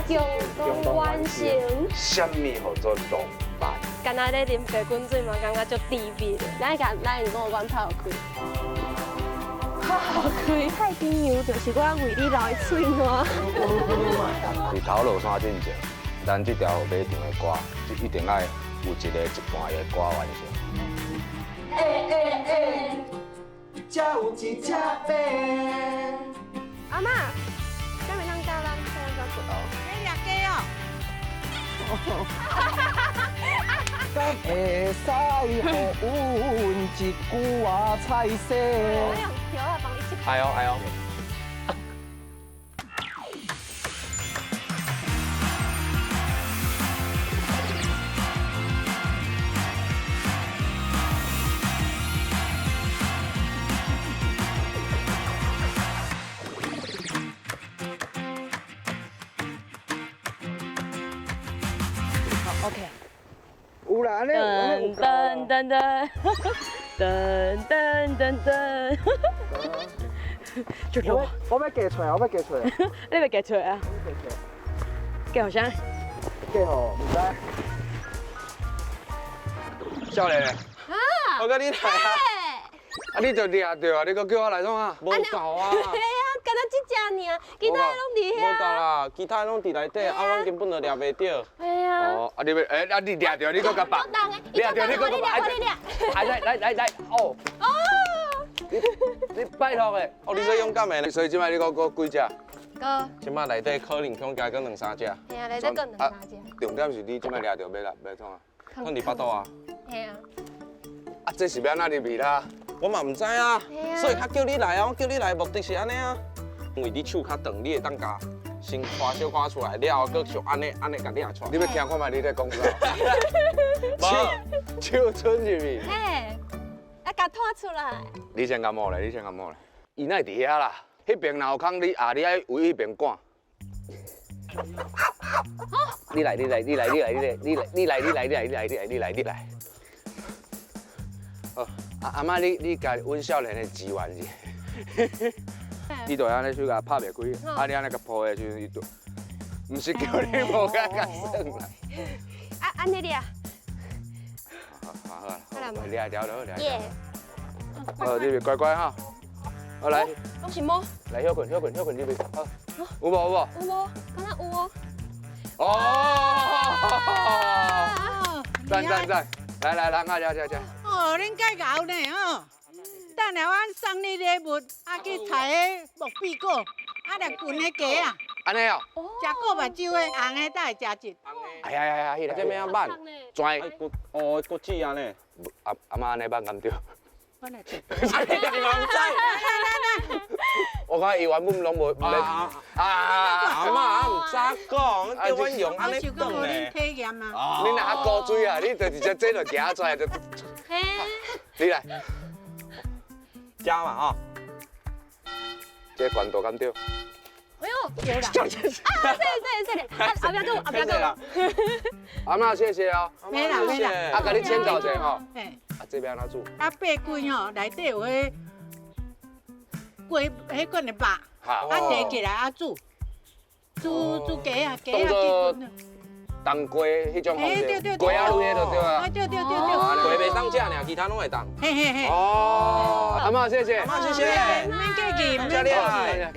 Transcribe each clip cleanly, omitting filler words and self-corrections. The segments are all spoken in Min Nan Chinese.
共同完成。啥物号做浪漫？敢若咧啉白滾水嘛，感覺足甜蜜的。咱共咱五官拍開，拍開。太平洋就是我為你留的喙瀾。佇頭路山進前，咱這條馬場的歌，一定愛有一個一半的歌完成。欸欸欸，這有一隻馬。阿嬤，敢會當教咱唱這首歌？你掠雞哦！敢會使予阮一句仔菜色？我用條仔幫你切。哎呦哎呦！ OK。有啦，按呢噔噔噔噔噔噔噔噔，就我我欲加出來，我欲加出來。你欲加出來啊？加予啥？加予毋知。少年的，啊！我佮你來啊！啊，你就掠著啊！你閣叫我來創啥？無夠啊！嘿啊，敢若這隻爾，其他的攏佇遐。無夠啦，其他攏佇內底，啊，阮根本就掠袂著。嘿啊。哦，啊你欲，欸，啊你掠著，你閣共縛。掠著你閣共縛。來來來來來，哦。哦。你拜託的，哦，你說勇敢的，所以這擺你閣閣幾隻？閣。這擺內底可能恐加閣兩三隻。嘿啊，內底閣兩三隻。重點是你這擺掠著欲來欲創啊？囥佇腹肚啊。嘿啊。啊，這是欲按怎入去啦？我嘛毋知啊，所以較叫你來啊，我叫你來的目的是按呢啊，因為你手較長，你會當共先拖小可出來，了後閣像按呢按呢共掠出來。你欲聽看覓你咧講啥？手伸入去。嘿，啊，共拖出來。你先共摸咧，你先共摸咧。伊哪會佇遐啦？彼邊若有空，你啊，你愛為彼邊趕。你來，你來，你來，你來，你來，你來，你來，你來，你來，你來，你來，你來，你來。好，阿阿嬤，你共阮少年的支援者。你就按呢手共拍袂開，啊你按呢共抱的時陣，伊就，毋是叫你無共共耍啦。啊，按呢掠。好，好啦，掠條就好，掠條。好，你乖乖哈。好來。攏是毛。來歇睏，歇睏，歇睏，你好。有無有無？有無？敢若有哦。哦。讚讚讚！來來來，阿食食食。哦，恁介𠢕呢吼！等下阮送你禮物，啊去採彼木耳果，啊來燉彼雞仔。按呢哦。食過目睭的紅的才會食質。哎呀呀呀，彼個這欲按挽？跩哦，骨子按呢？阿阿嬤按呢挽敢對？我來食。你嘛毋知？我看伊原本攏無啊啊！阿嬤毋知講，叫阮用按呢講咧。體驗啊！你若較古錐啊，你就直接這就行出來就。你來。加嘛吼。這懸度敢對？哎呦，有啦！啊，謝謝謝謝，啊後壁閣有，後壁閣有。阿嬤謝謝哦。沒啦沒啦。啊，共你請教一下吼。嘿。啊，這欲按怎煮？啊，八桂吼，內底有彼雞，彼款的肉，啊提起來啊煮，煮煮雞仔，雞仔去滾。冬瓜彼種方式，雞仔類的就對啊。對對對對。雞袂當食爾，其他攏會當。嘿嘿嘿。哦，阿嬤謝謝。阿嬤謝謝。毋免客氣，毋免客氣。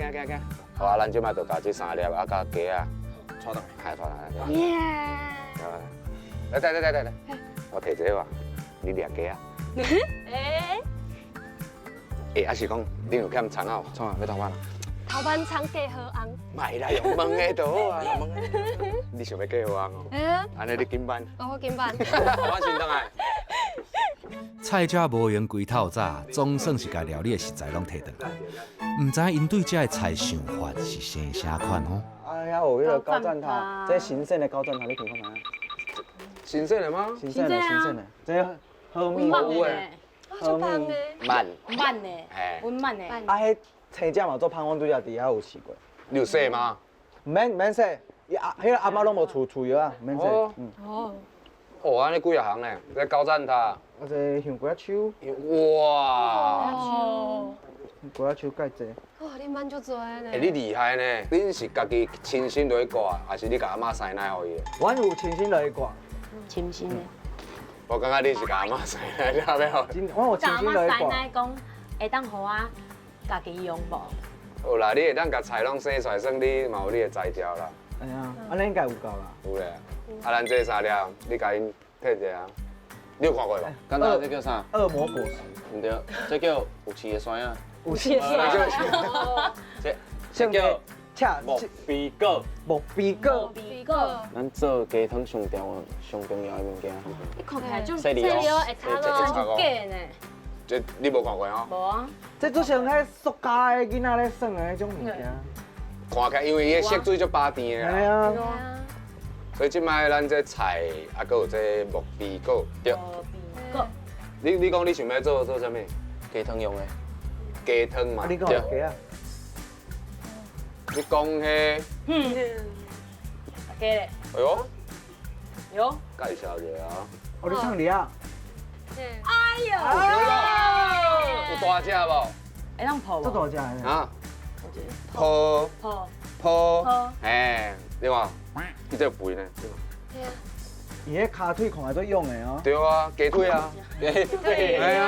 行行行。好啊，咱這擺就共這三粒啊，佮雞仔，帶轉來，係帶轉來。耶！來來來來來，我提這個，你掠雞仔。欸。欸，啊是講，恁有欠蔥仔無？創啊，欲頭番啊？頭番蔥加荷紅。莫啦，用燜的就好啊。你想欲加荷紅哦？欸啊。按呢你緊辦。哦，我緊辦。我先轉來。菜食無閒規透早，總算是共料理的食材攏提轉來。毋知𪜶對這个菜想法是生啥款吼？哎呀，有彼个高赞塔，這神聖的高讚塔，你聽看覓？神聖的嗎？神聖的，神聖的，這好味，好味，好的。慢，慢的，阮慢的。啊，彼青椒嘛做芳，阮拄才佇遐有試過。你有洗嗎？毋免毋免洗，伊阿彼个阿嬤攏無厝厝藥啊，毋免洗。嗯。哦。哦，按呢幾若項呢？這高讚塔。啊，這香瓜仔樹。哇！香瓜仔樹蓋濟。哇，恁班足濟呢。欸，你厲害呢！恁是家己親身落去割，還是你共阿嬤師奶予伊的？阮有親身落去割。親身的。我感覺你是共阿嬤師奶了欲予。我有親身落去阿嬤師奶講會當予我家己用無？有啦，你會當共菜攏生出來，算你嘛有你的才調啦。哎呀，按呢應該有夠啦。有咧，啊，咱這三粒，你共𪜶退一下。你有看過無？簡單，這叫啥？惡魔果實。毋對，這叫有刺的酸仔。有刺的酸仔。這叫木皮果。木皮果。木皮果。咱做雞湯上重要、上重要的物件。你看起來就細粒哦，會插咯，就假呢。這你無看過吼？無啊。這就像彼塑膠的囡仔咧耍的彼種物件。看起來，因為伊的色水足巴甜的啦。係啊。所以這擺咱這菜，啊，閣有這木皮果。對。木皮果。你講你想欲做啥物？雞湯用的。雞湯嘛。你講雞啊？你講彼？雞咧。哎喲。喲。介紹一下啊。哦，你創啥啊？哎呦！有大隻無？會當抱無？這大隻的。啊？抱。抱。抱。嘿，你看，伊這肥呢。伊彼跤腿看來足勇的哦。對啊，雞腿啊。雞腿。係啊。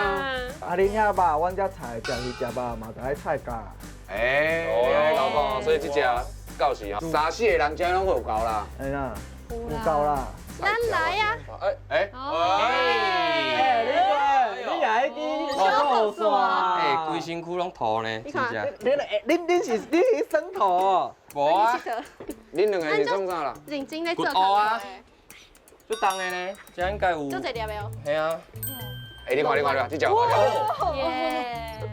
啊，恁遐肉，阮遮菜食魚食肉嘛，就愛菜價。欸，你按呢講，所以這隻到時啊，三四個人食攏有夠啦。係啦，有夠啦。咱來啊！欸欸。欸，你看，你也彼支小線。欸，規身軀攏塗呢，真正。恁是你是耍塗哦？無啊。恁兩個是創啥啦？認真咧做骨頭啊。足重的呢，這應該有。足濟粒的哦。嘿啊。欸，你看你看你看，這隻有大隻。耶！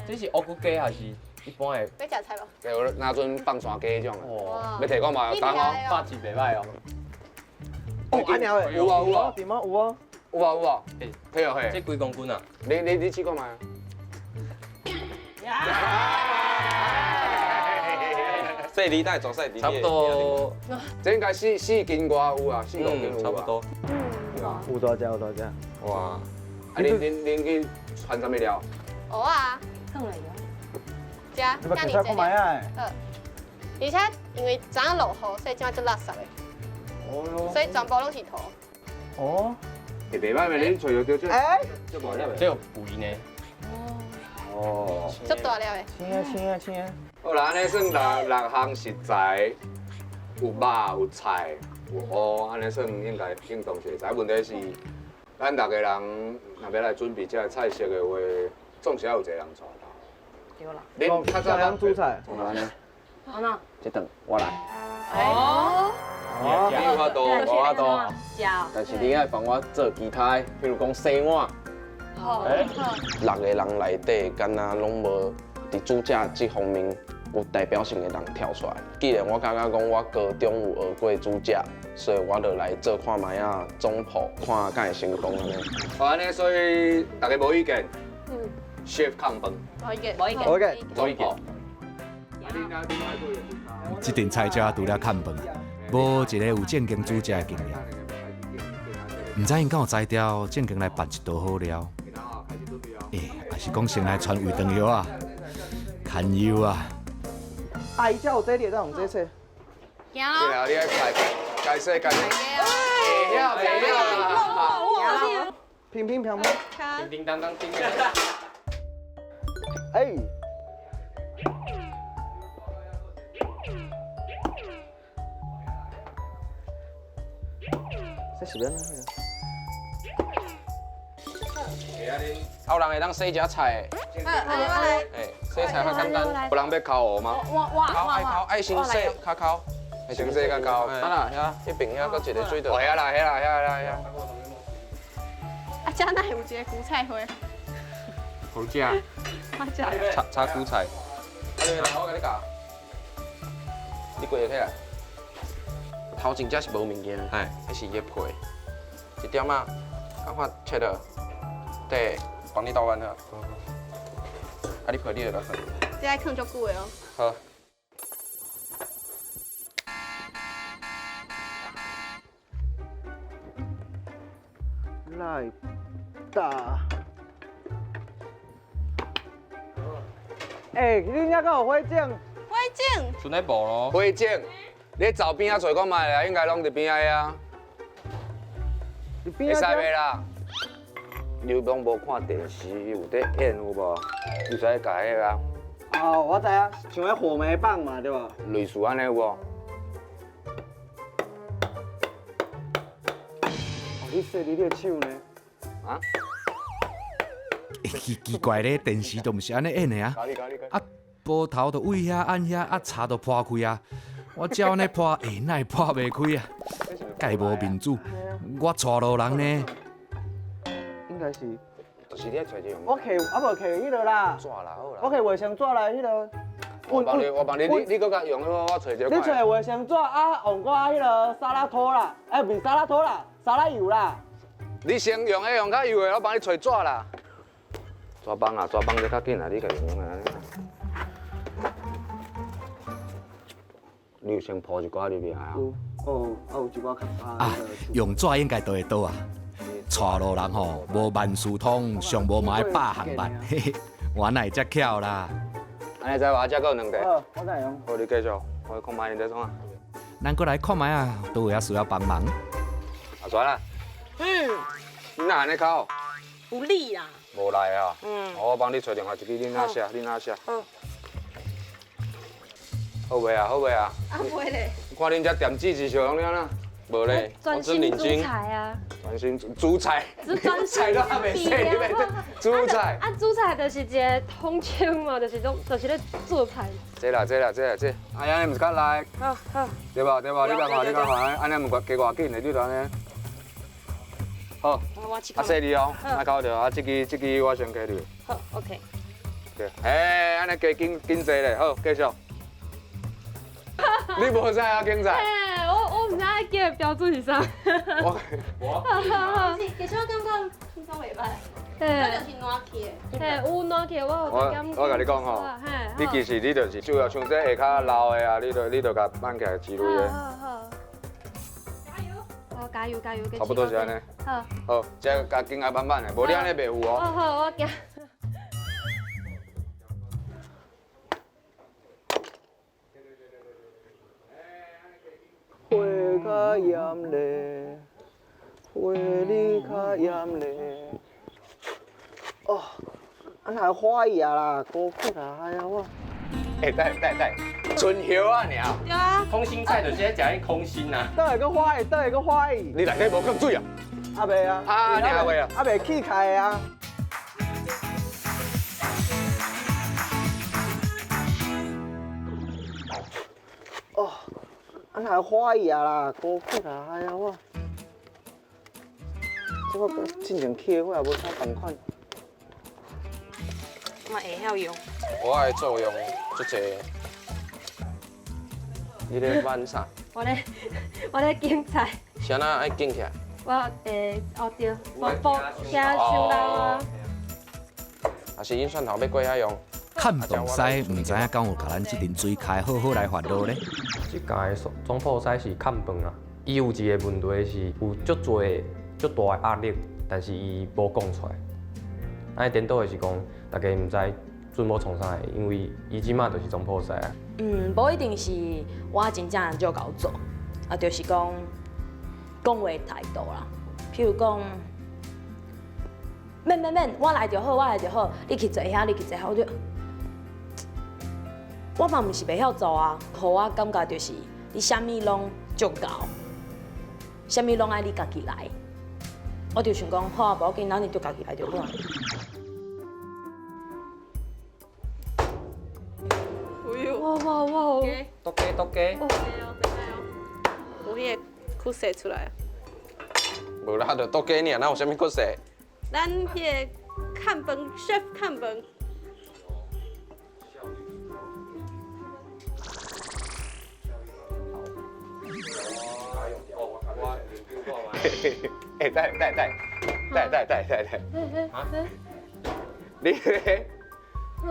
這是烏骨雞還是一般的？欲食菜無？對，若陣放山雞彼種的。哇！欲提看覓，重哦，百字袂歹哦。哦，按呢的。有啊有啊。對嗎？有啊。有啊有啊。欸，退落去。這幾公斤啊？你試看覓？細膩帶做細膩。差不多。這應該四斤外有啊，四五斤有啊。差不多。有大隻有大隻。哇！啊，恁去傳啥物料？蚵仔。放落去。食，你欲試看覓啊？好。而且因為昨昏落雨，所以這擺足垃圾的。哦。所以全部攏是土。哦。欸，袂歹袂，恁揣著這。欸。這大粒的。這有肥呢。哦。足大粒的。青啊青啊青啊！好啦，按呢算六項食材，有肉、有菜、有芋，按呢算應該應當是會使。問題是，咱逐个人若欲來準備這个菜色的話，總是愛有一個人帶頭。對啦。恁較早人煮菜。怎按呢？按怎？這頓我來。哦。你有法度，無法度。食。但是你愛幫我做其他的，比如講洗碗。好。六个人內底，敢若攏無佇煮食這方面有代表性的人跳出來。既然我感覺講我高中有學過煮食，所以我就來做看覓仔總鋪，看敢會成功按呢。好，按呢，所以大家無意見。Chef 控飯。無意見。無意見。無意見。總鋪。這陣菜食除了控飯，無一个有正經煮食的經驗。毋知𪜶敢有才調，正經來辦一道好料。欸，抑是講先來傳胃腸藥啊，堪憂啊！阿姨，這有這，你會當用這洗。行咯。對啊，你愛該該洗該洗。會曉袂曉啦？平平平平。叮叮當當叮。哎。這是欲按怎？有人會當洗一下菜的。好，按呢我來。欸，洗菜較簡單。有人欲剾芋嗎？我剾愛剾，愛先洗，較剾。先洗較剾。啊啦，遐彼邊遐閣一個水道。哦，遐啦，遐啦，遐啦，遐。啊，這哪會有一個韭菜花？好食。好食。炒炒韭菜。啊，來，我共你教。你跪下起來。頭前這是無物件，彼是伊的皮，一點仔，按怎切落，對，幫你倒完好。啊，你皮你就來放。這愛囥足久的哦。好。來打。欸，恁遐敢有火种？火种。剩咧无咯。火种，你灶边仔揣看觅啦，应该拢伫边仔啊。会使袂啦？你拢无看电视，有伫演有无？你使共彼个啊？哦，我知影，像彼火媒棒嘛，对无？类似按呢有无？哦，你说你这个手呢？啊？奇奇怪咧，电视都毋是按呢演的啊！啊，煲头就位遐按遐，啊柴就破开啊！我照按呢破，欸，哪会破袂开啊？盖无面子，我娶路人呢。应该是。就是你爱揣这种。我摕啊无摕彼个啦。纸啦好啦。我摕卫生纸来彼个。我帮你，我帮你，你阁共用彼个，我揣一个。你揣卫生纸啊，用我彼个沙拉托啦，哎，毋是沙拉托啦，沙拉油啦。你先用彼用较油的，我帮你揣纸啦。纸板啊，纸板这较紧啊，你家用啊。你有先铺一寡入去啊？有，哦，啊有一寡较啊，用纸应该都会倒啊。娶路人吼，无万事通，上无嘛爱百项捌，嘿嘿，我哪会遮巧啦？按呢知无？遮阁有两块。好，我再用。好，你继续，我看觅𪜶在创啥。咱阁来看觅啊，佗位还需要帮忙。阿全啊。嗯。你哪按呢哭？有力啦。无力啊。嗯。我帮你揣另外一支，你哪写？你哪写？好。好袂啊？好袂啊？啊袂咧。看恁这点子是笑拢了啦。无咧，专心煮菜啊！专心煮菜，菜都还袂洗，你欲煮菜。啊，煮菜就是一个统称嘛，就是种，就是咧做菜。这啦，这啦，这啦，这。哎呀，你毋是较来？好好。对吧？对吧？你干嘛？你干嘛？按呢毋加偌紧的，你就按呢。好。啊，细腻哦，莫抠著啊，这支这支我先给你。好，OK。对，哎，按呢加紧紧济咧，好，继续。你无知啊，警察？我毋知影叫的标准是啥。我我。其实我感觉轻松袂歹。这就是烂去的。嘿，有烂去，我有减。我共你讲吼，你其实你就是主要像这下跤老的啊，你就共挽起来之类的。好好。加油！好，加油加油！差不多是按呢。好。好，这共紧爱慢慢的，无你按呢袂有哦。好好，我行。花较艳丽，花你较艳丽。哦，啊哪会花伊啊啦，孤苦啦，哎呀我。欸，等等等，春叶啊尔。对啊。空心菜就是爱食彼空心啊。倒会阁花伊，倒会阁花伊。你内底无放水啊？啊袂啊。啊，你也袂啊？啊袂起开啊。哦。啊，哪会花伊啊啦，孤苦啦，哎呀我，这我进前起的火也无啥仝款。我会晓用。我的作用足济。你咧挽啥？我咧拣菜。是按怎爱拣起来？我哦对，我剥惊伤老啊。啊是𪜶蒜头欲过遐用。看东西，毋知影敢有共咱这阵水开好好来烦恼咧。这届的总铺师是崁饭啊，伊有一个问题是有足济足大的压力，但是伊无讲出来。按呢颠倒的是讲，大家毋知准某创啥，因为伊这马就是总铺师啊。嗯，无一定是我真正足𠢕做，啊，就是讲讲话态度啦。譬如讲，免免免，我来就好，我来就好，你去坐遐，你去坐遐，我就。我嘛毋是袂晓做啊，予我感觉就是你啥物拢足𠢕，啥物拢爱你家己来。我就想讲，好啊，无要紧，咱你就家己来就好啊。哇哇哇！多加多加。有彼个苦涩出来。无啦，就多加尔，哪有啥物苦涩？咱彼个看饭，chef 看饭。欸，等等等，等等等等等，啊？你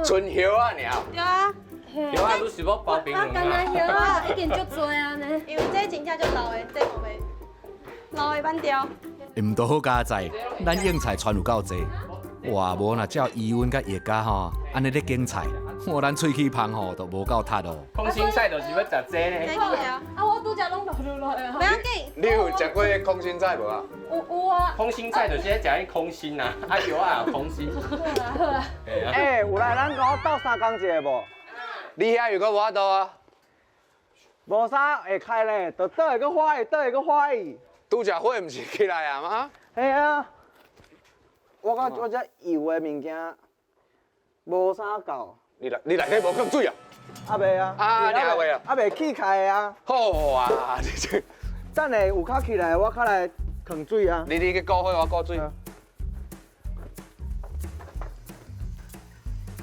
春叶啊尔？对啊。叶仔你是欲包冰我干焦叶仔已经足济啊呢。因为这真正足老的，这无袂老的挽掉。毋都好佳哉，咱应菜传有够济，哇，无若照伊阮佮叶家吼，按呢咧拣菜，哦，咱喙齒芳吼都無夠踢哦。空心菜就是欲食這呢。啊，我拄才攏落落來啊。袂要緊。你有食過空心菜無啊？有啊。空心菜就是咧食彼空心啊，啊藥仔也空心。好啊好啊。欸，有來咱共我鬥相共一下無？你遐又閣無法度啊？無啥會開咧，就倒會閣歡喜，倒會閣歡喜。拄才火毋是起來啊嗎？嘿啊，我感覺我這油的物件無啥夠。你內底無放水啊？啊袂啊。啊，你還袂啊？啊袂起開啊。好啊，你這。等下有較起來，我較來囥水啊。你去顧火，我顧水。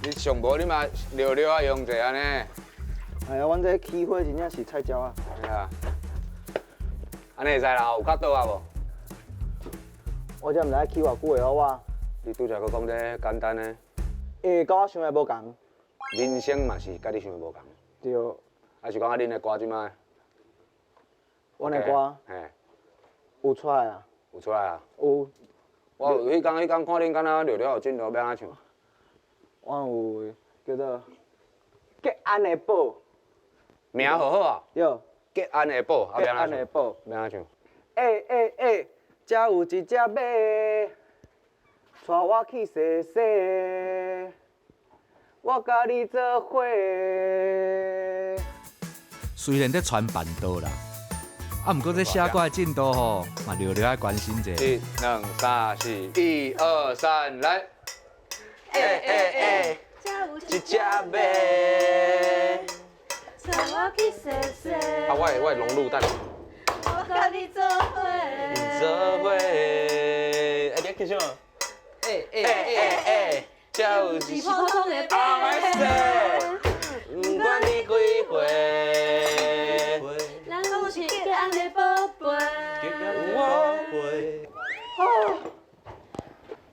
你上無你嘛尿尿啊用者按呢。哎呀，阮這起火真正是菜鸟啊。對啊。按呢會使啦，有較倒啊無？我這毋知起偌久的我。你拄才閣講這簡單的。因為佮我想的無仝。人生嘛是佮你想的無仝。對。還是講啊，恁的歌這擺？阮的歌。嘿。有出來啊？有出來啊？有。我有彼工，彼工看恁敢若尿尿有進度，欲按怎唱？我有叫做吉安的寶。名好好啊。對。吉安的寶，吉安的寶。欲按怎唱？欸欸欸，這有一隻馬，帶我去踅踅，我佮你做伙。雖然咧傳辦桌啦，啊，毋過這寫歌的進度吼，嘛略略愛關心者。一、兩、三、四，一、二、三，來。欸欸欸，一隻馬，帶我去踅踅。啊，我會融入等。我佮你做伙。做伙，欸，你去啥？欸欸欸欸，這有一普通的馬，不管你幾歲，咱攏是吉安的寶貝。哦，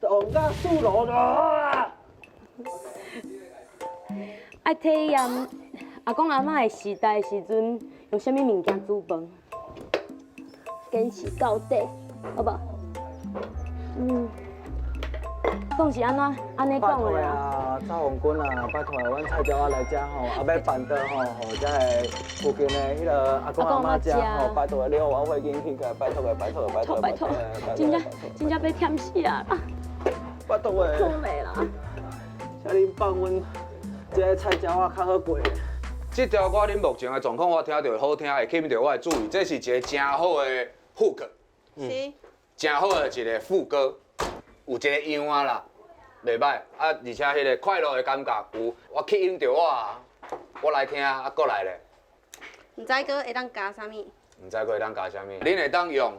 王家輸落啦！愛體驗阿公阿嬤的時代時陣，用啥物物件煮飯，堅持到底，好無？嗯，講是按怎按呢講的啊？啊，蔡紅軍啊，拜託，阮菜鳥仔來遮吼，啊欲辦桌吼，予遮個附近的彼个阿公阿嬤食吼，拜託你，我火緊起來，拜託的，拜託的，拜託，拜託，真正真正欲忝死啊！拜託的。做袂啦。請恁放阮這个菜鳥仔較好過。這條歌恁目前的狀況，我聽著好聽，會吸引著我的注意。這是一個真好的 hook，是，真好的一個副歌，有一個樣仔啦，袂䆀啊！而且彼個快樂的感覺有，我吸引著我啊，我來聽啊，閣來咧。毋知閣會當加啥物？毋知閣會當加啥物？恁會當用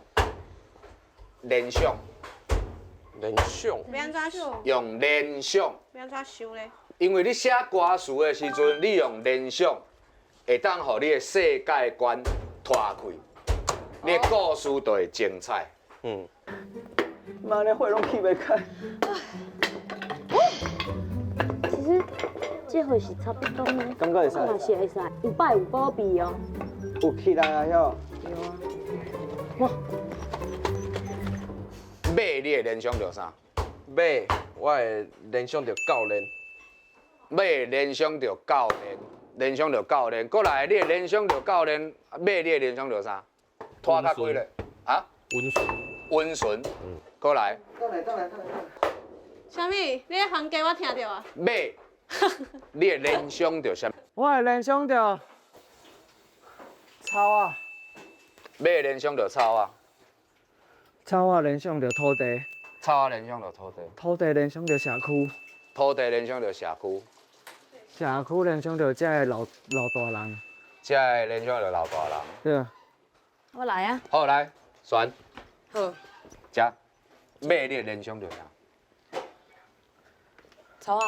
聯想。聯想。欲按怎想？用聯想。欲按怎想咧？因為你寫歌詞的時陣，你用聯想，會當予你的世界觀拖開，你的故事就會精彩。嗯。媽的，火攏起袂開。其實這回是差不多呢。感覺會使。嘛是會使，有擺有保庇哦。有起來啊，囂。對啊。哇。馬，你會聯想著啥？馬，我會聯想著教練。馬聯想著教練，聯想著教練。過來，你會聯想著教練，馬你會聯想著啥？拖較幾咧？啊？溫順。溫順。嗯。過來。等下，等下，等下。啥物？你咧行家我聽著啊。馬，你會聯想著啥？我會聯想著草仔。馬聯想著草仔。草仔聯想著土地。草仔聯想著土地。土地聯想著社區。土地聯想著社區。社區聯想著遮个老老大人。遮个聯想著老大人。對啊。我來啊。好，來，選。好。遮馬，你會聯想著啥？草仔。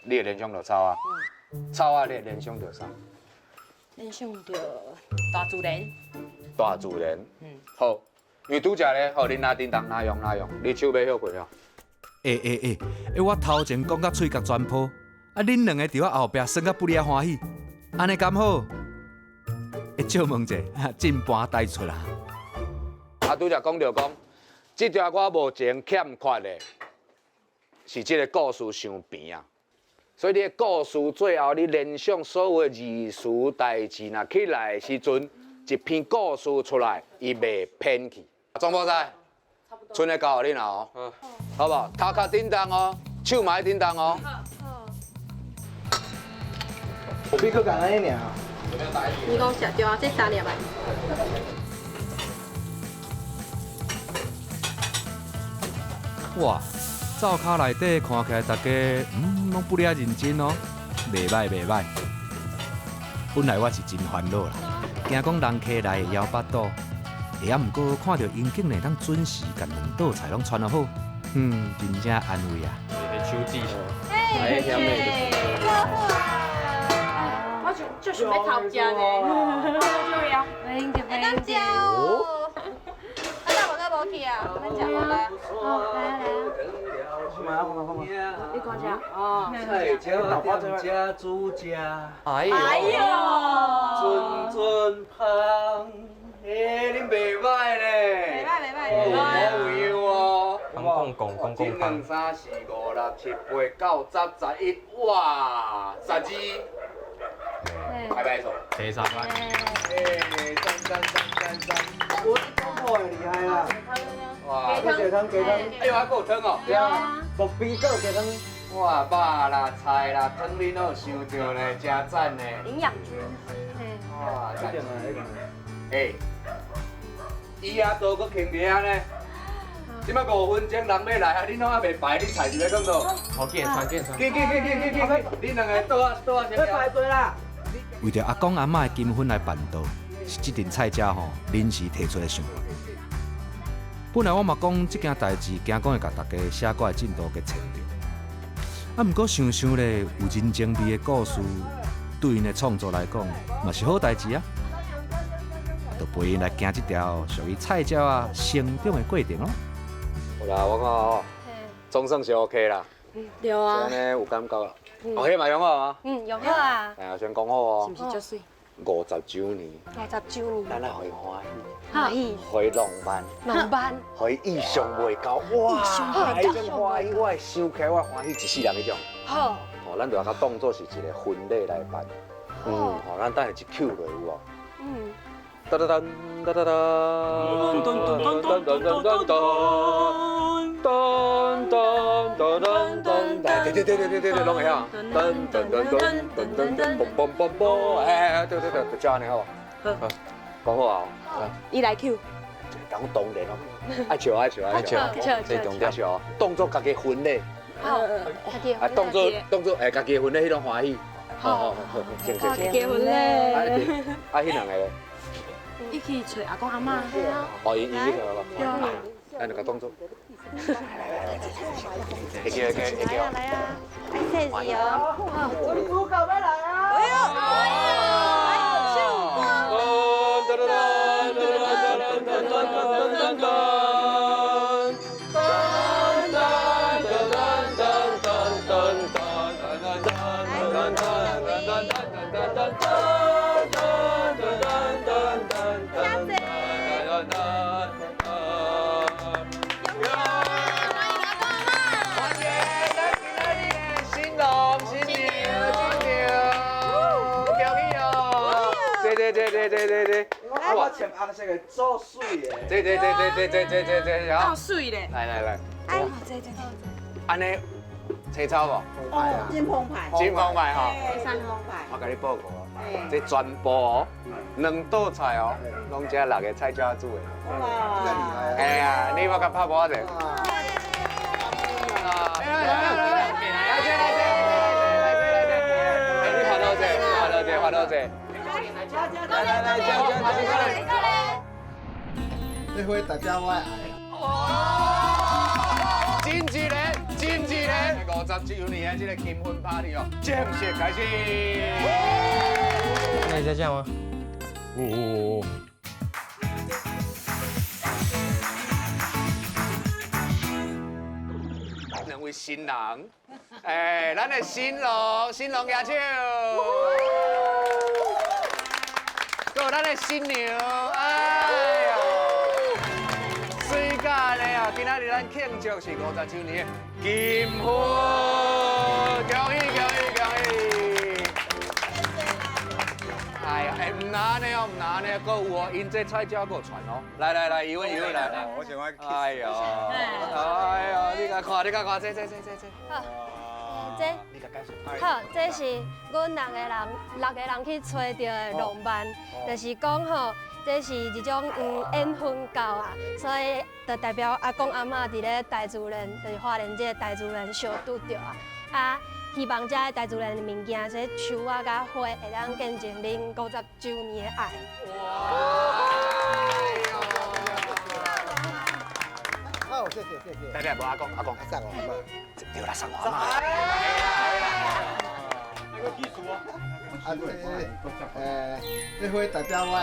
你會聯想著草仔。嗯。草仔，你會聯想著啥？聯想著大自然。大自然。嗯。好，因為拄才咧，好，恁拿叮當哪用哪用，你手欲休睏哦。欸欸欸！欸，我頭前講甲喙角全破，啊，恁兩个佇我後壁耍甲不離仔歡喜，按呢敢好？欸，借問者，進盤帶出啦。啊，拄才講著講，這條歌目前欠缺的，是這个故事傷平啊，所以你的故事最後你聯想所有的字詞代誌，若起來的時陣，一篇故事出來，伊袂偏去。總鋪師，賰的交予恁哦，好無？頭殼叮當哦，手嘛愛叮當哦。我比較簡單一點啊。你講食對啊，這三粒吧。哇！灶跤內底看起來，大家攏不了認真哦，袂歹袂歹。本來我是真煩惱啦，驚講人客來會枵腹肚，會啊，毋過看著𪜶竟然會當準時共兩道菜攏傳好，真正安慰啊。手指，哎，我就想欲偷食呢。對啊，會當食哦。啊，那無那無去啊，咱食好來。好，來啊來啊。你講啥？哦。菜椒店吃煮食，哎呦，陣陣香，欸，恁袂歹呢，袂歹袂歹，哦，好有哦。公公公公一两三四五六七八九十十一，哇，12，拍拍手。第三摆。哎，赞赞赞赞赞！我中国的厉害啦！哇，鸡汤鸡汤，哎呦，还阁有汤哦。对啊，木边阁有鸡汤。哇，肉啦、菜啦、汤你拢有想到呢，真赞呢。营养均衡。哇，赞！哎，伊也多阁轻伫遐呢。这摆5分钟人欲来啊，恁拢犹未排，恁菜是欲囥佗？好，紧传紧传。紧紧紧紧紧紧，恁两个倒啊倒啊先。欲排队啦！为著阿公阿嬤的金婚来办桌，是這陣菜鳥吼臨時提出的想法。本來我嘛講這件代誌，驚講會共大家寫歌的進度給牽著。啊，毋過想想咧，有人情味的故事，對𪜶的創作來講，嘛是好代誌啊。就陪𪜶來行這條屬於菜鳥仔成長的過程咯。有啦，我看哦，總算是 OK 啦。對啊。這呢有感覺啦。哦，彼嘛用好啊。嗯，用好啊。哎呀，先講好哦。是毋是足媠？ 50週年。 50週年。咱來予伊歡喜。歡喜。予伊浪漫。浪漫。予伊意想袂到，哇！彼種歡喜，我會想起來，我歡喜一世人彼種。好。哦，咱就共當做是一個婚禮來辦。嗯。哦，咱等下一 Q 落有無？嗯。噔噔噔噔噔噔噔噔噔噔噔噔。噔噔噔噔噔，對對對對對對，攏會曉。噔噔噔噔噔噔噔，嘣嘣嘣嘣，哎，對對對，就這按呢好無？好，講好啊。伊來 Q。當當然咯，愛笑愛笑愛笑，這重點笑，當作家己婚禮。好，啊，當作當作哎，家己婚禮彼種歡喜。好好好，行行行。結婚咧。啊，彼兩個咧？伊去揣阿公阿嬤。哦，伊伊去揣阿公。咱就共當作。來來來，會記會記會記。來啊來啊，愛細緻哦。我的主角要來啊！哎呦哎呦，唱歌。這這這，我穿紅色的做媠的。這這這這這這這這，夠媠咧！來來來，哎，這這這，按呢青草無？哦，真澎湃，真澎湃吼！真澎湃。我共你報告哦，這全部哦，兩道菜哦，攏這六个菜鳥煮的。哇，這厲害！哎呀，你我共拍鼓者。來來來來來來來來來來，你歡樂者，歡樂者，歡樂者。來來來，加加加加！這回大家我愛。哇！真一个，真一个，50週年的這個金婚 party 哦，正式開始。那你在這樣嗎？哦。兩位新郎，哎，咱的新郎，新郎舉手。閣有咱的新娘，哎呦，媠甲呢哦！今仔日咱慶祝是50週年的金婚，恭喜恭喜恭哎呀，哎，毋若按呢哦，毋若按呢，閣有哦，𪜶這菜鳥閣有傳哦。來來來，伊問伊問來來。我想愛。哎呦，哎呦，你共看，你共看，這這這這這。好，這。好，這是阮六個人，六個人去揣著的浪漫，就是講吼，這是一種緣分到啊，所以就代表阿公阿嬤佇咧大自然，就是花蓮這个大自然相拄著啊，啊，希望這个大自然的物件，這樹仔佮花，會當見證恁50週年的愛。好，謝謝謝謝。來來，無阿公阿公，送我阿嬤。對啦，送我阿嬤。啊，這這花代表我的愛。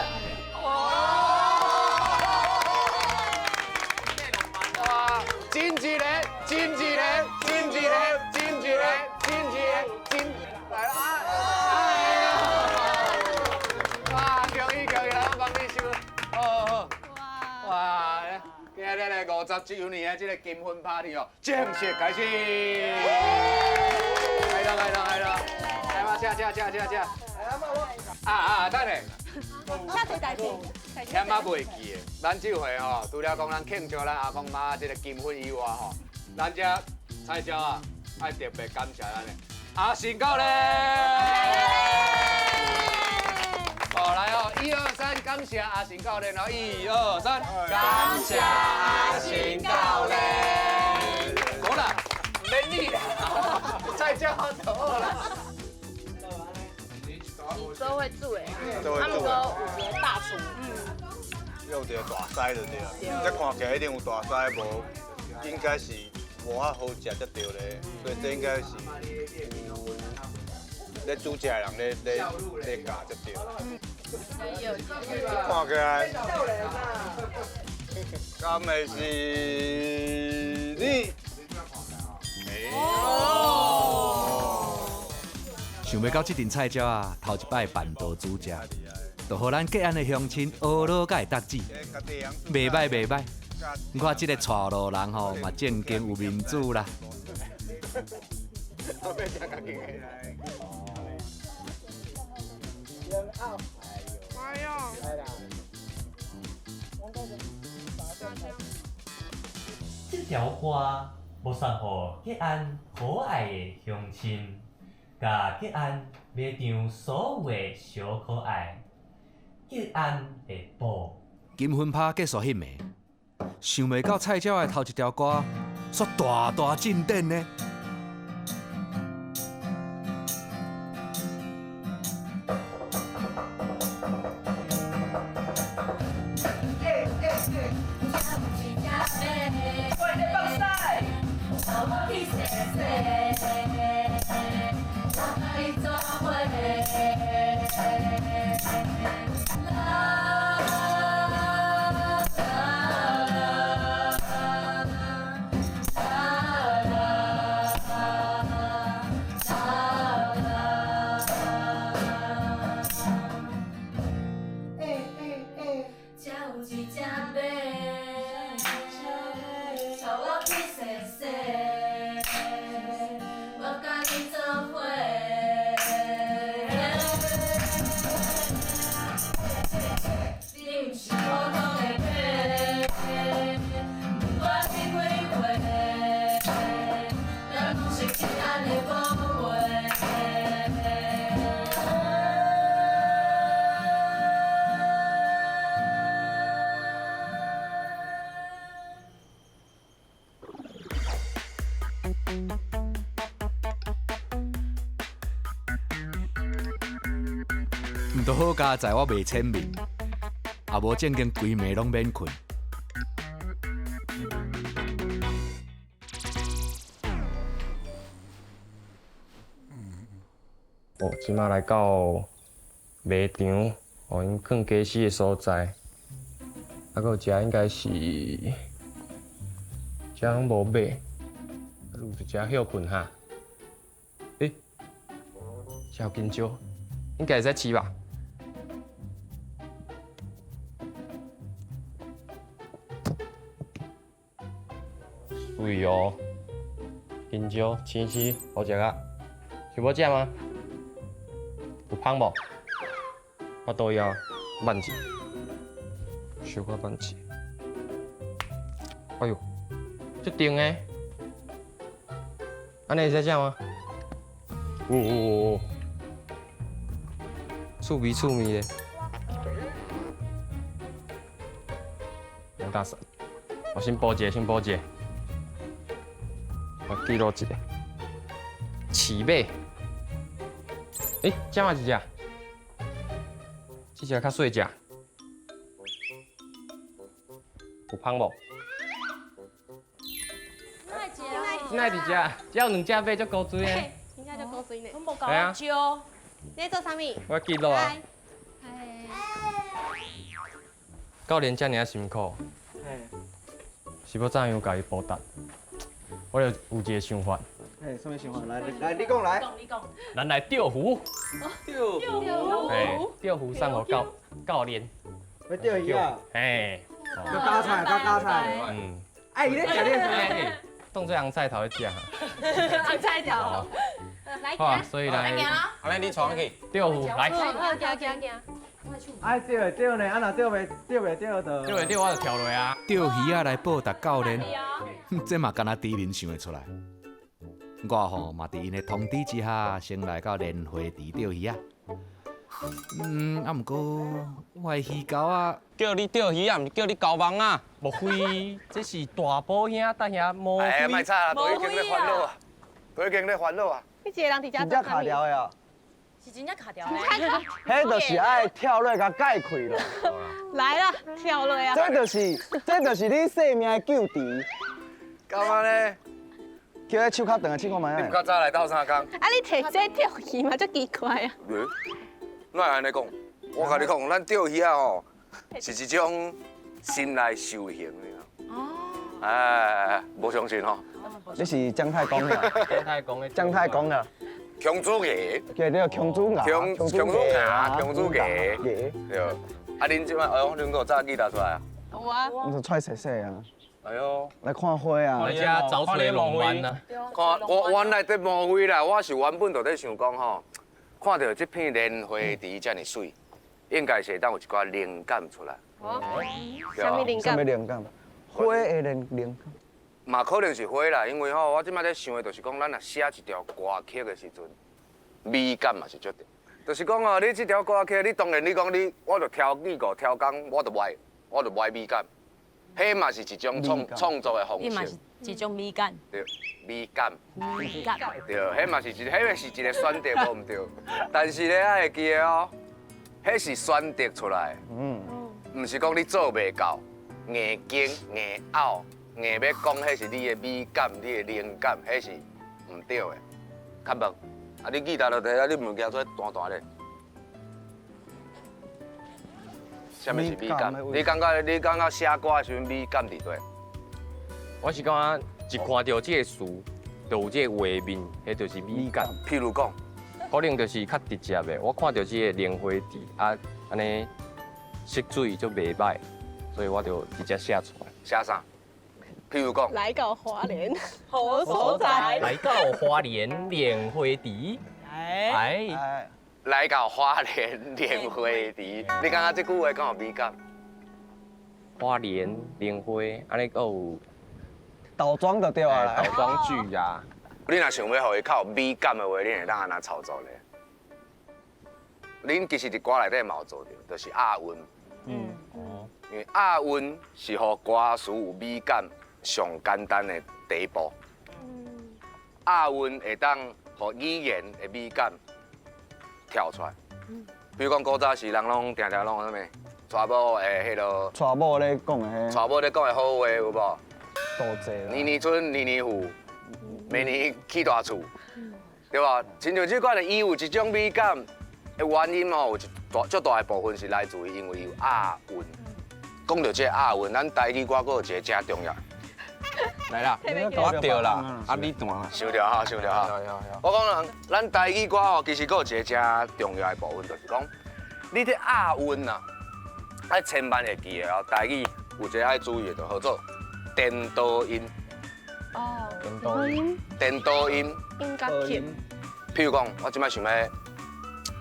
哇！真一个，真一个，真一个，真一個，真一個，真來啦！哎呦！哇！恭喜恭喜，來我幫你收。好好好。哇！今日咧50週年的這个金婚 party 哦，正式開始。來啦來啦來啦！來嘛，吃吃吃吃吃。啊啊，等下。下一代志。欠仔袂記的，咱這回吼，除了講咱慶祝咱阿公媽這个金婚以外吼，咱這菜鳥啊，愛特別感謝咱的阿信教練。哦，來哦，一二三，感謝阿信教練哦，一二三，感謝阿信教練。好啦，毋免理啦，菜鳥就好啦。做伙煮的，啊，毋過有一个大廚，有一个大師就對啦。這看起來一定有大師，無應該是無遐好食才對咧，所以這應該是有咧煮食的人咧咧咧教才對。看起來，敢會是你？想袂到這陣菜鳥啊，頭一擺辦桌煮食，就予咱吉安的鄉親學落才會得志，袂歹袂歹。你看這个帶路人吼，嘛正經有面子啦。這條歌欲送予吉安可愛的鄉親，佮吉安賣場所有的小可愛，吉安的寶。金婚趴結束彼暝，想袂到菜鳥的頭一條歌，煞大大進展呢。毋著好佳哉，我袂淺眠，也無正經規暝攏免睏。哦，這馬來到賣場，哦，𪜶囥家私的所在。啊，閣有遮應該是，遮攏無馬，啊，有遮歇睏哈。欸，遮有香蕉，應該會使飼吧？水哦，香蕉，青青，好食啊！想欲食嗎？有芳無？腹肚枵，慢一，小可慢一。哎哟，這甜的，按呢會使食嗎？哦哦哦，趣味趣味的，兩大三，我先補一個，先補一個，我記錄一個，飼馬，欸，這嘛一隻，這隻較細隻，有芳無？哪一隻？只有兩隻馬，足古錐的。真正足古錐呢。攏無夠我招。你在做啥物？我記錄啊。教練遮爾辛苦，是欲怎樣共伊報答？我就有一個想法。嘿，啥物想法？來來，你講來。你講。咱來釣魚。釣魚。嘿，釣魚送予教教練。欲釣魚啊？嘿。佮加菜，佮加菜。嗯。哎，伊咧食咧啥？當做紅菜頭去食。紅菜頭。來。好啊，所以來。按呢你帶去。釣魚來。好，行行行。哎，釣會釣呢，啊若釣袂釣袂釣就。釣袂釣我就跳落啊。釣魚仔來報答教練，這嘛敢若豬面想會出來。我吼嘛佇𪜶的通知之下，先來到蓮花池釣魚仔。嗯，啊，毋過我的魚鈎仔，叫你釣魚仔，毋是叫你交網仔。莫非這是大寶兄大兄莫非？哎，莫吵啦，都已經咧煩惱啊，都已經咧煩惱啊。你一個人佇遮真正卡條的啊？是真正卡條的。彼就是愛跳落共解開咯。來啦，跳落啊！這就是，這就是你生命的救治。幹嘛呢？叫彼手較長的試看覓。你毋較早來鬥相共？啊，你提這釣魚嘛，足奇怪啊！哪會按呢講？我共你講，咱釣魚仔吼，是一種心內修行的。哦。哎，無相信吼？你是姜太公啊？姜太公的。姜太公啊。孔子牙。叫你孔子牙。孔子牙，孔子牙。對。啊，恁這擺，哎呦，恁閣有早記拿出來啊？有啊。你就揣細細啊。哎呦，來看花啊！來遮找揣浪漫啊！看我原來佇無非啦，我是原本就咧想講吼，看著這片蓮花池遮爾媠，應該是會當有一寡靈感出來。哦，啥物靈感？啥物靈感？花的靈感。嘛可能是花啦，因為吼，我這擺咧想的就是講，咱若寫一條歌曲的時陣，美感嘛是足重。就是講哦，你這條歌曲，你當然你講你，我就挑幾個挑工，我就無愛，我就無愛美感。彼嘛是一種創作的方式。伊嘛是一種美感。對，美感。美感。對，彼嘛是一，彼是一個選擇，無毋對。但是咧，愛會記得哦，彼是選擇出來的，毋是講你做袂到，硬經硬拗，硬欲講，彼是你的美感，你的靈感，彼是毋對的。較無，啊，你記得落地啊，你物件出來彈彈咧。啥物是美感？你感覺你感覺寫歌的時陣美感佇佗？我是感覺一看著這個詞，就有這個畫面，彼就是美感。譬如講，可能就是較直接的。我看著這個蓮花池啊，按呢色水就袂歹，所以我就直接寫出來。寫啥？譬如講，來到花蓮好所在。來到花蓮蓮花池。哎。來到花蓮蓮花池，你感覺這句話敢有美感？花蓮蓮花，按呢閣有倒裝就對啊啦，倒裝句啊。你若想欲予伊較有美感的話，你會當按怎操作咧？恁其實佇歌內底嘛有做著，就是押韻。嗯。哦。因為押韻是予歌詞有美感上簡單的第一步。嗯。押韻會當予語言的美感跳出來，比如講古早時人攏定定攏啥物，娶某的彼囉，娶某咧講的，娶某咧講的好話有無？多濟啦。年年春，年年富，明年起大厝，對無？親像這款的，伊有一種美感的原因吼，有一大足大的部分是來自於因為伊有押韻。講著這個押韻，咱台語歌閣有一個真重要。來啦，我對啦，啊你彈啦，想著哈，想著哈。我講人，咱台語歌吼，其實閣有一個真重要的部分，就是講你這押韻啊，愛千萬會記得哦。台語有一個愛注意的，就號做顛倒音。哦，顛倒音。顛倒音。音甲曲。譬如講，我這擺想欲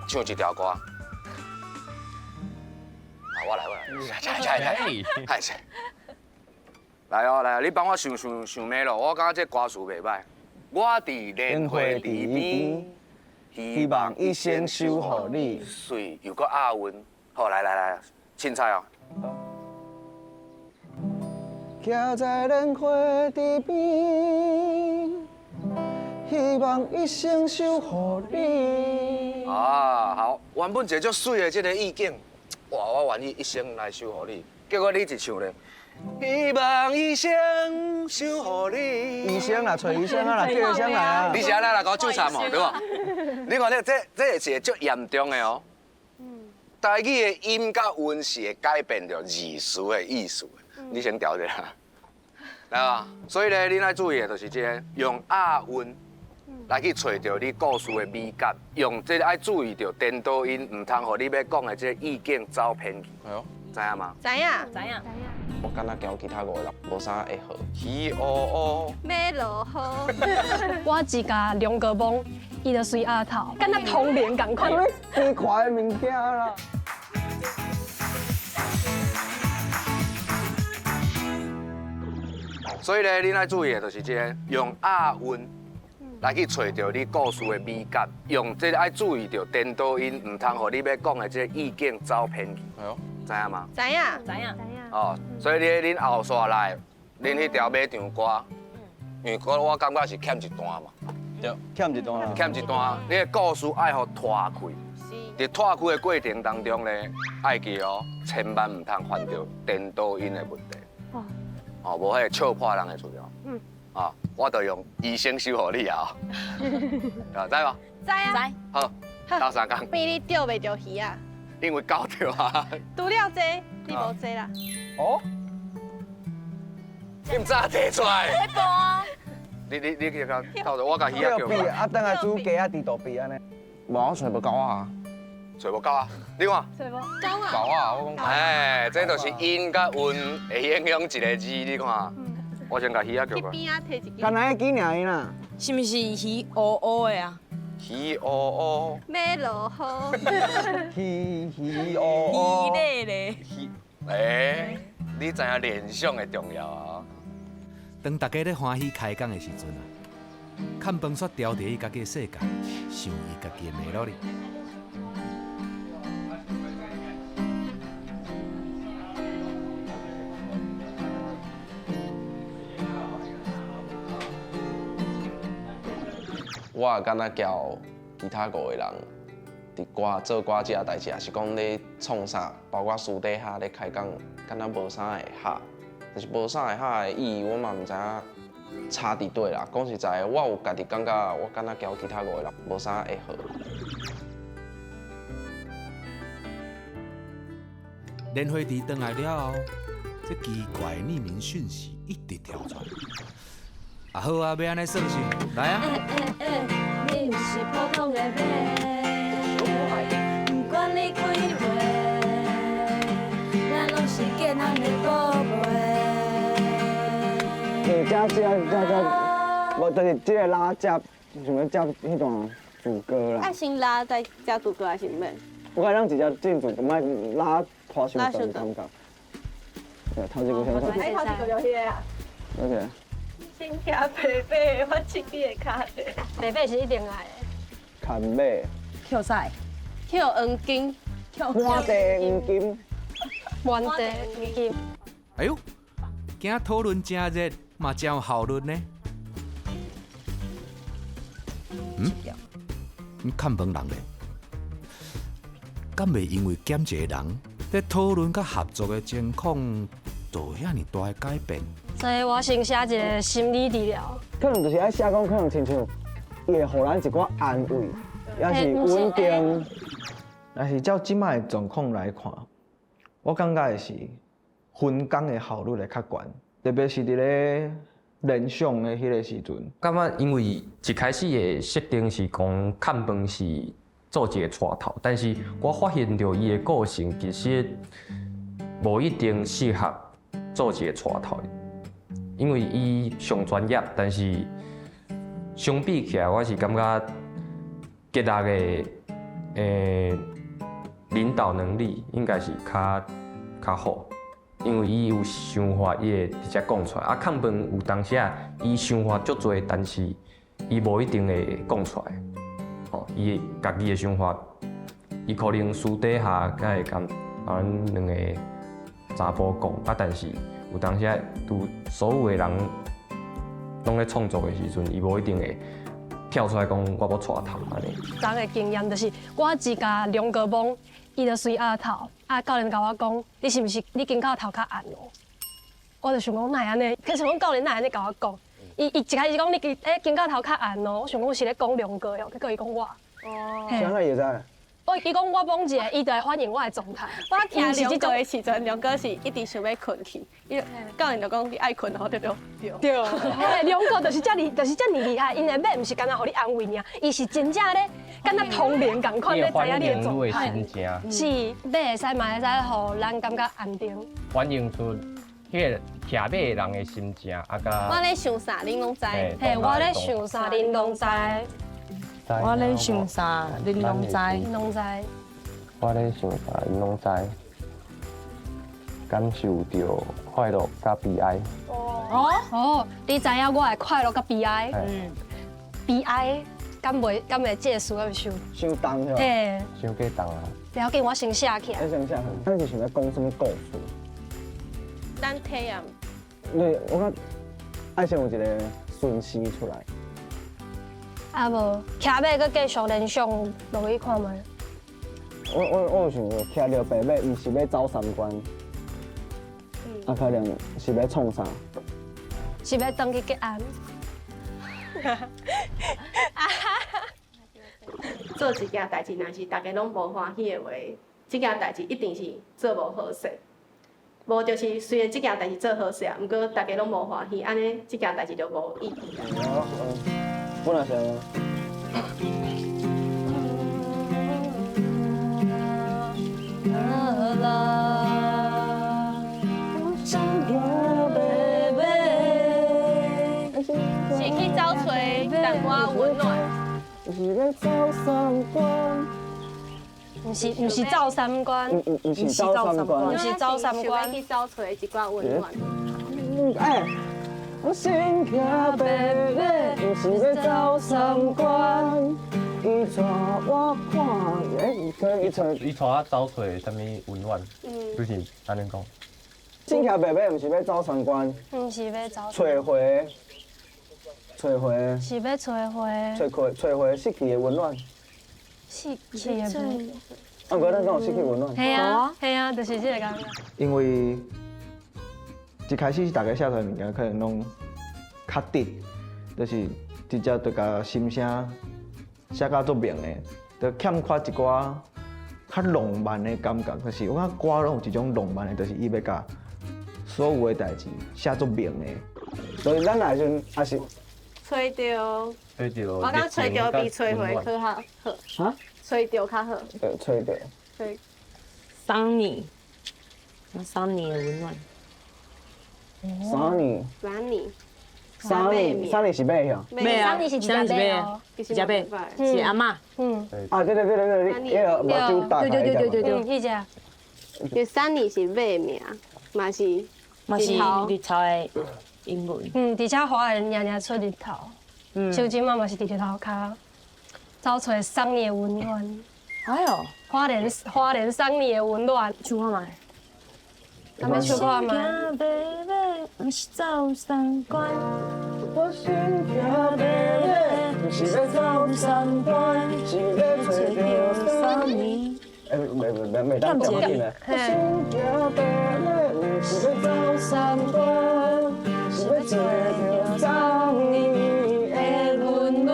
唱一條歌。我來我來，來來來，來，來哦來哦，你幫我想想想咩咯？我感覺這歌詞袂䆀。我佇蓮花池邊，希望一生守護你。媠又閣押韻，好來來來，凊彩哦。徛在蓮花池邊，希望一生守護你。啊，好，原本一個足媠的這個意境，哇，我願意一生來守護你。結果你一唱咧，希望一生守護你。醫生啦，揣醫生啊啦，叫醫生來啊。你是按怎來共我糾纏哦，對無？你看這是一個足嚴重的哦。台語的音佮韻是會改變著字詞的意思的，你先調者啦，來吧。所以咧，恁愛注意的就是這個，用押韻來去揣著你故事的美感，用這個愛注意著顛倒音，毋通予你欲講的這個意境走偏去。係哦，知影嗎？知影，知影。我敢若交其他五個人無啥會好。魚烏欲落雨。我只共龍哥摸，伊就隨額頭，敢若通靈仝款。奇怪的物件啦。所以咧，恁愛注意的就是這個，用押韻來去揣著你故事的美感，用這個愛注意著顛倒音，毋通予你欲講的這個意境走偏去。係哦，知影嗎？知影，知影。哦，所以你恁後續來，恁彼條馬場歌，因為我感覺是欠一段嘛，對，欠一段啦，欠一段，你的故事愛予拖開。佇拖開的過程當中咧，愛記哦，千萬毋通犯著顛倒音的問題。哦，無彼個笑破人的出來。嗯。啊，我就用醫生守護你啊！啊，知無？知啊。知。好，鬥相共。比你釣袂著魚啊？因為狗釣啊。除了這，你無這啦。哦。你毋早提出來？咧播啊！你去共鬥著，我共魚仔叫。啊，等下煮雞仔佇肚皮按呢。無，我揣無夠啊。揣無夠啊？你看。揣無夠啊。夠啊！我講。哎，這就是音佮韻會影響一個字，你看。我先共魚仔叫過來。去邊仔提一支。敢若彼支爾啦。是毋是魚烏烏的啊？魚烏烏。欲落雨。魚魚烏烏。魚咧咧。魚，哎，你知影聯想的重要啊？當大家咧歡喜開講的時陣啊，崁飯煞牢佇伊家己的世界，想伊家己的美樂哩。我也敢若交其他五個人佇歌做歌這個代誌，也是講咧創啥，包括私底下咧開講，敢若無啥會合，但是無啥會合的意義，我嘛毋知影差佇佗啦。講實在的，我有家己感覺，我敢若交其他五個人無啥會合。蓮花池轉來了後，這奇怪的匿名訊息一直跳出來。啊好啊，欲按呢算是，來啊！你毋是普通的馬，不管你幾歲，咱攏是健康的寶貝。這這這這，無就是這個拉接，想欲接彼段主歌啦。愛先拉再加主歌還是毋免？我感覺咱直接進主歌，莫拉拖傷長感覺。對，頭一個先唱。哎，頭一個就彼個啊。 OK。先行白馬，我拭你的跤咧。白馬是一定愛的。牵马。捡屎。捡黄金。满地黄金。满地黄金。哎喲，今討論誠熱，嘛誠有效率呢。嗯？你崁飯人咧？敢袂因為減一個人，這討論佮合作的情況，就遐爾大的改變？所以我先寫一個心理治療。可能就是愛寫講，可能親像伊會予咱一寡安慰，抑是穩定。但是照這擺的狀況來看，我感覺的是分工的效率會較懸，特別是佇咧聯想的彼個時陣。感覺因為一開始的設定是講崁飯是做一個帶頭，但是我發現著伊的個性其實無一定適合做一個帶頭，因為伊上專業，但是相比起來，我是感覺吉樂的領導能力應該是較較好，因為伊有想法，伊會直接講出來。啊，崁飯有當時啊，伊想法足濟，但是伊無一定會講出來。吼，伊家己的想法，伊可能私底下才會共阮兩個查埔講。啊，但是有當時啊，拄所有的人攏咧創作的時陣，伊無一定會跳出來講我欲帶頭按呢。昨的經驗就是，我只共梁哥摸，伊就隨額頭，啊，教練共我講，你是毋是你肩胛頭較硬哦？我就想講哪會按呢？可是講教練哪會按呢共我講？伊一開始講你肩胛頭較硬哦，我想講是咧講梁哥哦，結果伊講我。哦。啥物意思？我伊講我摸一下，伊就會反應我的狀態。我聽梁哥的時陣，梁哥是一直想欲睏去，伊教練就講你愛睏吼，對對對。對，嘿，梁哥就是遮爾，就是遮爾厲害。𪜶的馬毋是干焦予你安慰爾，伊是真正咧，敢若通靈仝款咧知影你的狀態。是，馬會使嘛會使予咱感覺安定。反映出彼個騎馬的人的心情，啊，佮我咧想啥，恁攏知。嘿，我咧想啥，恁攏知。我咧想啥，恁攏知。恁攏知。我咧想啥，恁攏知。感受著快樂佮悲哀。哦哦，你知影我的快樂佮悲哀？嗯。悲哀，敢袂敢會這個詞敢會傷？傷重是吧？嘿。傷過重啊！不要緊，我先寫起來。你先寫，咱是想欲講啥物故事？咱體驗。你我感覺愛先有一個順序出來。啊無，騎馬閣繼續聯想落去看覓。我有想過，騎著白馬，毋是欲走三關，啊可能是欲創啥？是欲轉去吉安。做一件代誌，若是大家攏無歡喜的話，這件代誌一定是做無好勢。無就是雖然這件代誌做好勢啊，毋過大家攏無歡喜，按呢這件代誌就無意義啊。本來是。是去走揣淡薄仔溫暖。毋是走三關，毋是走三關，毋是走三關，去走揣一寡溫暖。哎，我先騎白馬，毋是欲走三關。伊帶我看，欸，可能伊帶伊帶我走揣啥物溫暖，就是按呢講。先騎白馬，毋是欲走三關，毋是欲走。揣回，揣回，是欲揣回，揣回，揣回失去的溫暖。失去的溫暖。啊，毋過咱敢有失去溫暖？係啊，係啊，就是這個感覺。因為一開始大家寫出來的物件可能攏較直，就是直接就共心聲寫甲足明的，就欠缺一寡較浪漫的感覺。就是我感覺歌攏有一種浪漫的，就是伊欲共所有的代誌寫足明的。所以咱來陣也是揣著，揣著，我感覺揣著比揣回較好。哈？揣著較好。對，揣著。對。桑尼，桑尼的溫暖。桑尼。桑尼。桑尼，桑尼是馬呀？馬啊，桑尼是食馬，食馬，是阿嬤。嗯。啊，對對對對對，彼個目睭大開。對對對對對，彼隻。就桑尼是馬名，嘛是嘛是日頭的英文。嗯，而且花蓮常常出日頭，像這擺嘛是佇日頭跤，走揣桑尼的溫暖。哎喲，花蓮花蓮桑尼的溫暖。唱看覓。敢欲唱看覓？毋是走三關，我先騎白馬，毋是欲走三關，是欲揣著桑尼。欸，袂袂袂袂當講緊咧。我先騎白馬，毋是欲走三關，是欲揣著桑尼的溫暖。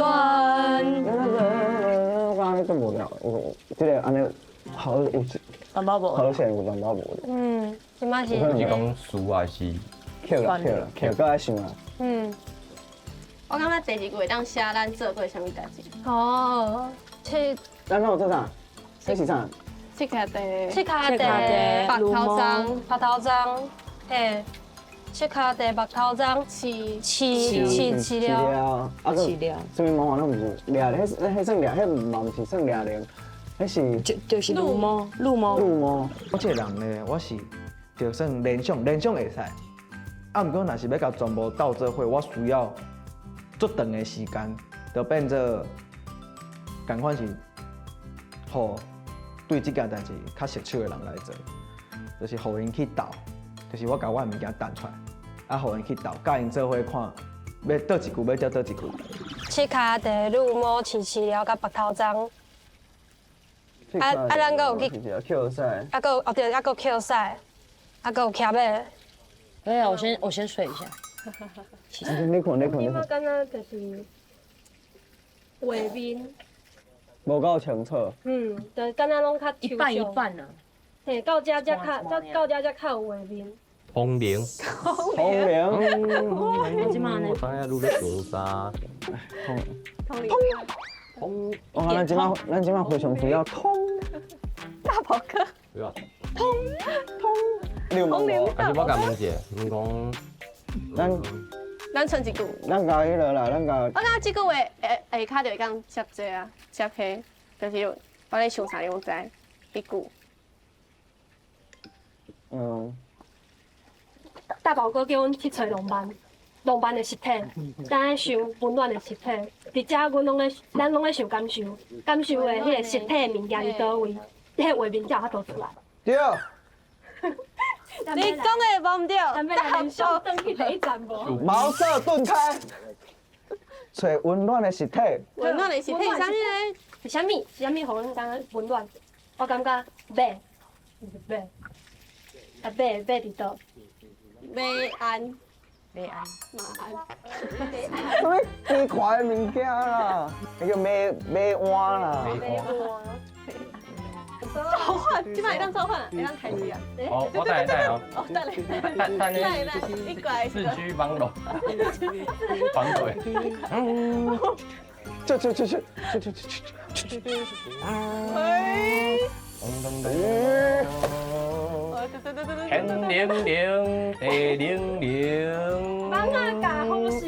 我按呢足無聊，有這個按呢好有。淡薄無。好像有淡薄無。嗯，這擺是。是講輸還是？扣啦扣啦，扣閣愛想啊。嗯。我感覺第二句會當寫咱做過啥物代誌。哦，七。咱攏有做啥？這是啥？七跤地。七跤地。白頭鬃。白頭鬃。嘿。七跤地白頭鬃。飼飼飼飼料。飼料。啥物毛攏毋是掠，彼彼算掠，彼嘛毋是算掠龍，彼是。就是鹿毛，鹿毛。鹿毛。我這個人呢，我是就算联想，联想会使。啊，毋过若是欲共全部斗做伙，我需要足长的时间，就变做仝款是，予对这件代志较熟手的人来做，就是予𪜶去斗，就是我共我的物件掷出来，啊，予𪜶去斗，佮𪜶做伙看，欲佗一句欲接佗一句。七跤地乳毛饲饲料佮白头鬃。啊啊，咱阁有去，啊，阁有哦对，啊阁有捡屎，啊阁有骑马。对啊，我先睡一下。你睏，你睏，你睏。敢若就是画面。无够清楚。嗯，就敢若攏较一半一半啊。嘿，到遮才较，到遮才较有画面。风铃。风铃。我这马呢？我知影你咧做啥。通。通。通。我咱这马，咱这马非常需要通。大宝哥。对啊。通通。你有问无？还是我共问一下，问讲，咱剩一句。咱共彼落啦，咱共。我感觉这句话下下跤就会当接这啊，接彼，就是我咧想啥你拢知，彼句。嗯。大宝哥叫阮去揣浪漫，浪漫的实体，咱爱想温暖的实体。伫遮，阮拢咧，咱拢咧想感受，感受的彼个实体的物件伫佗位，彼个画面才有法度出来。对。你讲的无毋对，大宝转去第一站无？茅塞顿开，揣温暖的实体。温暖的实体是啥物呢？是啥物？是啥物？予阮感觉温暖？我感觉马，马，啊马马伫佗？马鞍，马鞍，马鞍。啥物奇怪的物件啦？彼叫马马鞍啦。召唤，这摆会当召唤，会当开始啊！哦，我等下哦。哦，等下，等等下，你过来。四驱防龙，防鬼。嗯。去去去去去去去去去。哎。咚咚咚。天灵灵，地灵灵。蠓仔咬风神。